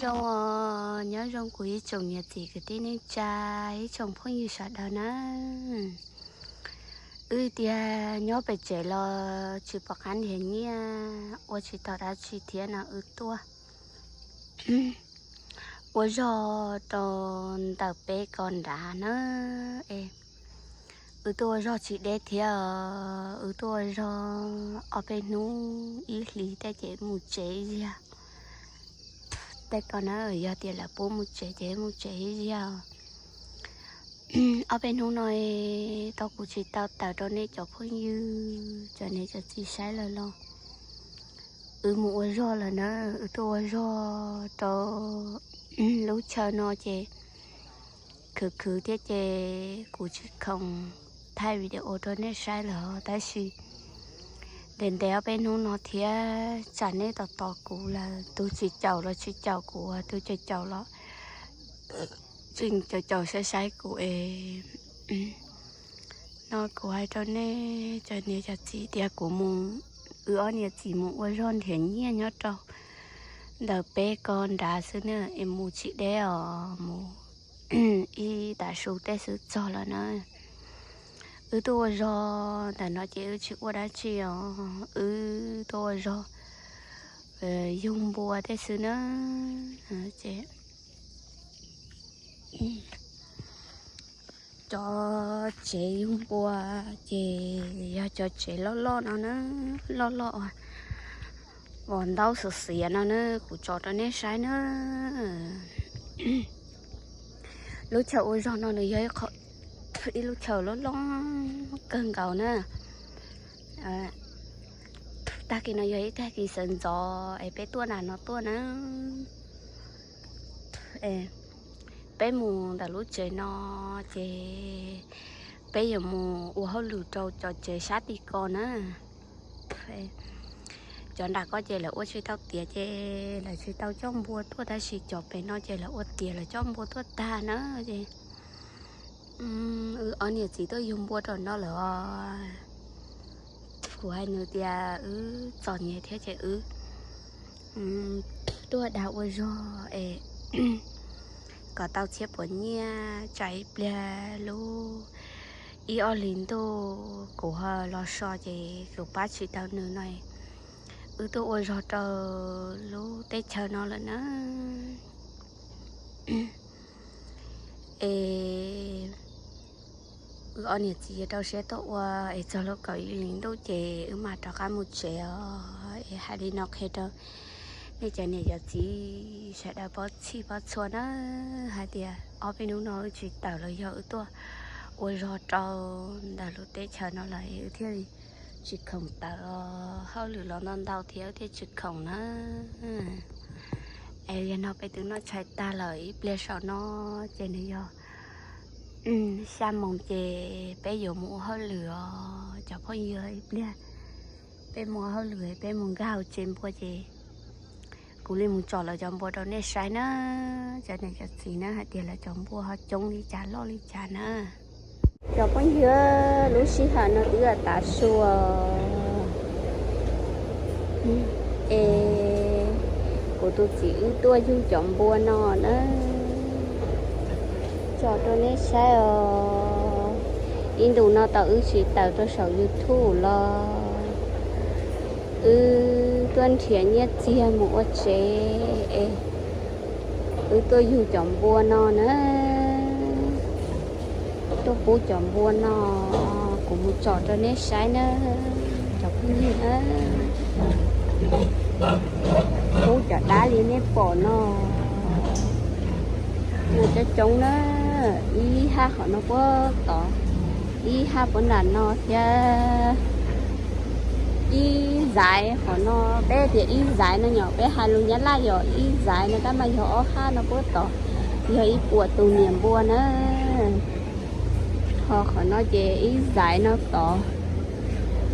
Zoo os, nyob zoo kuv ib tsoom niam txiv kwv tij neej tsa, ib tsoom phooj ywg sawv daws na. Wb tias nyob pem tsev los tsis pom qab nrhiav nyiaj, ua tsis tau dab tsi thiab no wb tuaj ua zog rau ntawm peb ko nrad na. Es wb tuaj ua zog tsis deb thiab, wb tuaj ua zog ob peb hnub ib hlis tej ces mus tsev ziag. Tej ko na yog tias lawv pub mus tsev ces mus tsev ziag. Ob peb hnub no tau kuv tsis tau tawm rau nej cov phooj ywg cov niam cov txiv saib lawm los wb mus ua zog lawm na. Wb tuaj ua zog rau lub chaw no ces khwv khwv thiab ces kuv tsis khoom thaij video rau nej saib lawm, tab sis ntev ntev ob peb hnub no thiab tsam nej tos tos kuv lawm, tus tsis caum los tsis caum kuv, tus caum caum los tseem caum caum saib saib kuv es. No kuv hais rau nej cov niam cov txiv tias kuv mus, wb ob niam txiv mus ua zog nrhiav nyiaj nyob rau ntawm peb ko nrad xwb na, es mus tsis deb os, mus ib tav su tej xwb txog lawm na. Wb tuaj ua zog ntawm no ces wb tsis ua dab tsi os, wb tuaj ua zog yug npua tej xwb na. Ces cov tsev yug npua ces yog cov tsev loj loj no na, loj loj uas ntaub xiav xiav no na, kuv tso rau nej saib na. Lub chaw ua zog no nws yog ib lub chaw loj loj kawg nkaus na. Tag kis no yog ib tag kis sawv ntxov es peb tuaj nram no tuaj na. Peb mus ntawm lub tsev no ces peb yuav mus ua hauj lwm rau cov tsev sab tim ko na. Cov nram ko ces lawv ua tsis tau tiav ces lawv tsis tau coj npua tuaj, tab sis cov pem no ces lawv ua tiav lawv coj npua tuaj tag na. Ces wb ob niam txiv tuaj yug npua rau no lawm os. Kuv hais nws tias wb txom nyem thiab ces wb tuaj dag ua zog es kom tau txhiab puas nyiaj tsam ib pliag lub ib ob hlis ntuj kuv ho los so ces kuv pab tsis tau nws no. Wb tuaj ua zog rau lub teb chaws no lawm na. Es wb ob niam txiv rau siab tuaj ua es txog lub kaum ib hlis ntuj ces wb mam rov qab mus tsev os. Es hais li no qhia rau nej cov niam cov txiv sawv daws paub txhij paub txhua na, hais tias ob peb hnub no wb tsis tawm los yog wb tuaj ua zog rau ntawm lub teb chaws no lawm wb thiaj li tsis khoom tawm os, hauj lwm los ntau ntau thiab wb thiaj tsis khoom na. Es yog no peb twb noj tshais tag lawm ib pliag saum no ces nws yog xya moos ces peb yuav mus ua hauj lwm os cov phooj ywg. Ib pliag peb mus ua hauj lwm peb mus nkag hauv tsev npua ces kuv li mus tsom lawv cov npua rau nej saib na, cov niam cov txiv na, hais tias lawv cov npua ho coob li cas loj li cas na. Cov phooj ywg, lub sij hawm no twb yog tav su es kuv tus txiv wb tuaj yug cov npua no na, tso rau nej saib os. Ib ntus no tau wb tsis tawm rau saum YouTube los wb tuaj nrhiav nyiaj txiag mus ua tsev es wb tuaj yug cov npua no na. Tuaj pub cov npua no, kuv mus tsom rau nej saib na, cov phooj ywg na. Pub cov dab li nej pom no, mus coob coob na, ib hab qhov no puag tod, ib hab puag nram no thiab ib zaiv qhov no. Peb tias ib zaiv no yog peb hais lus Nyab Laj yog ib zaiv no tab mas yog ob hab no puag tod, yog ib puas tus niam npua na. Ho qhov no ces ib zaiv no tod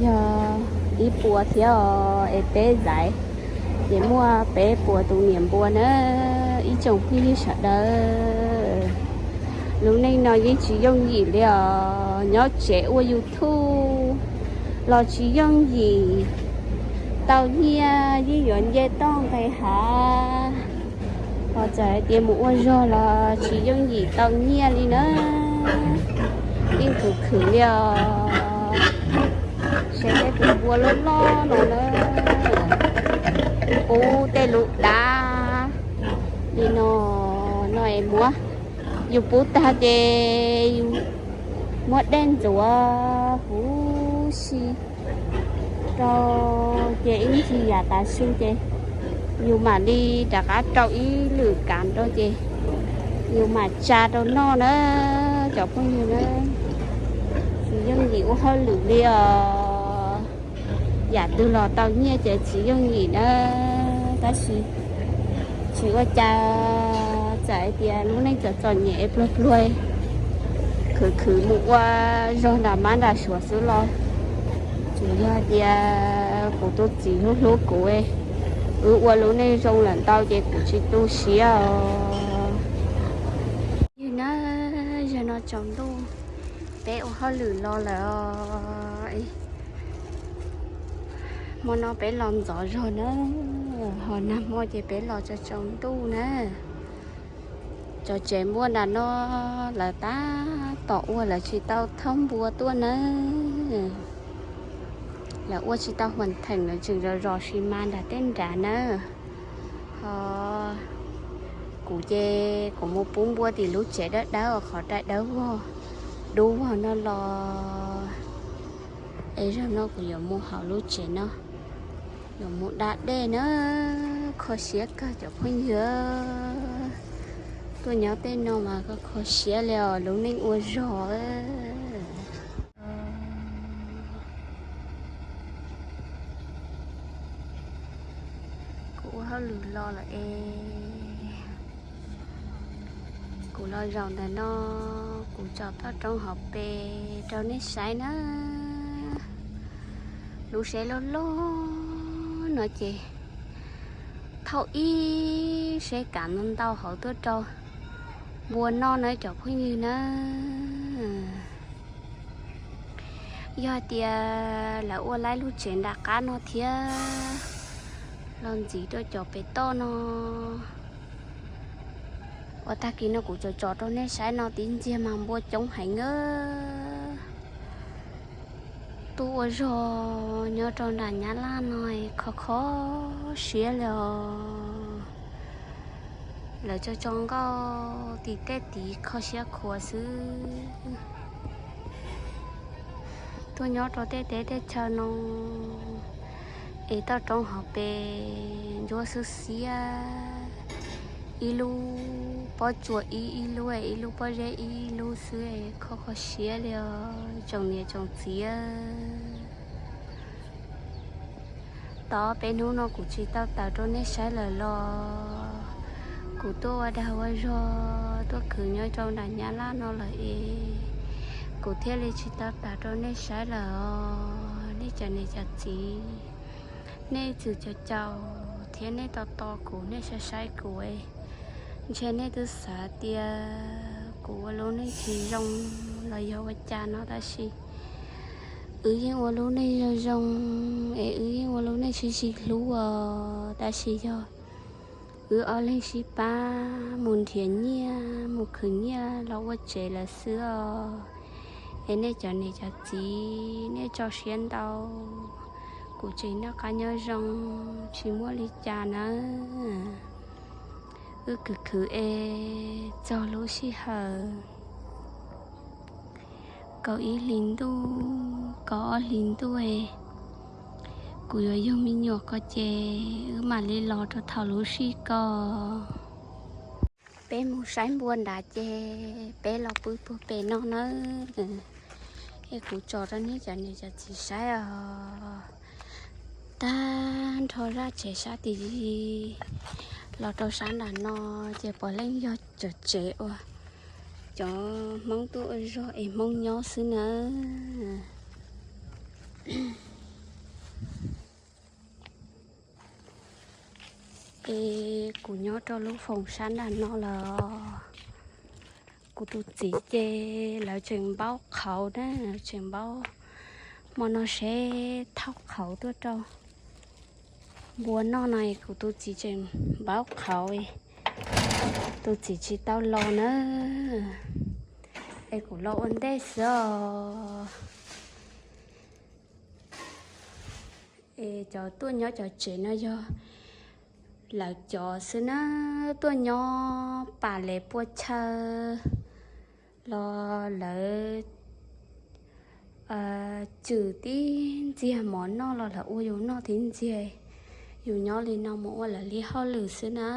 yog ib puas thiab os, es peb zaiv ces muaj peb puas tus niam npua na. Ib tsoom phooj ywg sawv daws, lub neej no yeej tsis yooj yim li os, nyob tsev ua YouTube los tsis yooj yim, tau nyiaj yeej yuav nce toj nqis hav. Ho txawm hais tias mus ua zog los tsis yooj yim tau nyiaj li na. Yeej khwv khwv li os. Saib tej tus npua loj loj no na, pub tej lub dav li no, no es muab, yus pub tag ces yus muab dej ntxuav huv si rau ces ib ntsis yam tav su ces yus mam li rov qab rau ib lwm kav rau ces yus mam tsa rau noj na, cov phooj ywg na. Tsis yooj yim ua hauj lwm li os. Yam twg los tau nyiaj ces tsis yooj yim na, tab sis tsis ua cas, txawm hais tias lub neej txom txom nyem pluag pluag, khwv khwv mus ua zog nram mab nram suav xwb los tsuas yog hais tias kuv tus txiv hlub hlub kuv, wb ua lub neej zoo lawm ntau ces kuv tsis tu siab os. Yog na, zaum no tsaus ntuj, peb ua hauj lwm los lawm os. Hmo no peb los ntxov zog na, ho nag hmo ces peb los tsaus tsaus ntuj na. Cov tsev npua nram no lawv tab tom ua, lawv tsis tau thauj npua tuaj na. Lawv ua tsis tau huam theem, lawv tseem zov zos si mas nram tej nrad na. Ho kuv ces kuv mus pub npua tim lub tsev dawb dawb uas qhov rai dawb vog dub vog no los. Es zaum no kuv yuav mus hauv lub tsev no, yuav mus da dej na. Kho siab kawg cov phooj ywg, tuaj nyob tej no mas kho siab li os, lub neej ua zog. Kuv ua hauj lwm los lawm es kuv los zaum ntawm no, kuv tsom toj roob hauv pes rau nej saib na. Lub tsev loj loj no ces thauj ib tsev kav ntau ntau hauv tuaj rau npua noj na cov phooj ywg na. Yog hais tias lawv ua laib lub tsev nram qab no thiab los ntxiv rau cov pem toj no, uas tag kis no kuv tsom tsom rau nej saib no tib ntxiag mas npua coob heev na. Tuaj ua zog nyob rau nram Nyab Laj no kho kho siab li os. Lawv tso tso nkauj tim tej tid kho siab khuav xwb. Tuaj nyob rau tej teb tej chaw no es toj roob hauv pes ntsuab xwb xiab, ib lub pob tsuas ib ib lub, ib lub pob zeb ib lub xwb, kho kho siab li os tsoom niam tsoom txiv. Tau peb hnub no kuv tsis tau tawm rau nej saib lawm los kuv tuaj ua dag ua zog tuaj khwv nyob rau nram Nyab Laj no lawm es kuv thiaj li tsis tau tawm rau nej saib lawm os nej cov niam cov txiv. Nej txwm caum caum thiab nej tos tos kuv, nej saib saib kuv, ntshe nej twb xav tias kuv ua lub neej tsis zoo los yog ua cas no tab sis wb yeej ua lub neej zoo zoo es wb yeej ua lub neej sib sib hlub os, tab sis yog wb ob leeg sib pab mus nrhiav nyiaj mus khwv nyiaj los ua tsev lawm xwb os. Es nej cov niam cov txiv nej tso siab ntau, kuv tseem noj qab nyob zoo tsis muaj li cas nawb. Wb khwv khwv es txog lub sij hawm kaum ib hlis ntuj kaum ob hlis ntuj es kuv yuav yug me nyuam ko ces wb mam li los rau thaum lub sij ko. Peb mus saib npua nrad ces peb los pw puag pem no nawb. Es kuv tso rau nej cov niam cov txiv saib os. Tag nrho zaj tsev sab tim zis los rau sab nram no ces puav leej yog cov tsev uas cov Hmoob tuaj ua zog es Hmoob nyob xwb nawb. Es kuv nyob rau lub foos sab nram no lawm. Kuv tus txiv ces lawv tseem npaub qhauv na, tseem npaub hmo no seb thauj qhauv tuaj rau npua noj no es kuv tus txiv tseem npaub qhauv. Tus txiv tsis tau los na, es kuv los ua ntej xwb os. Es cov tuaj nyob cov tsev no yog lawv cov xwb na, tuaj nyob pam les pua chaw los lawv cwm tib ntxiag mov noj los lawv ua yus noj tib ntxiag. Yus nyob li no mus ua lawv li hauj lwm xwb na.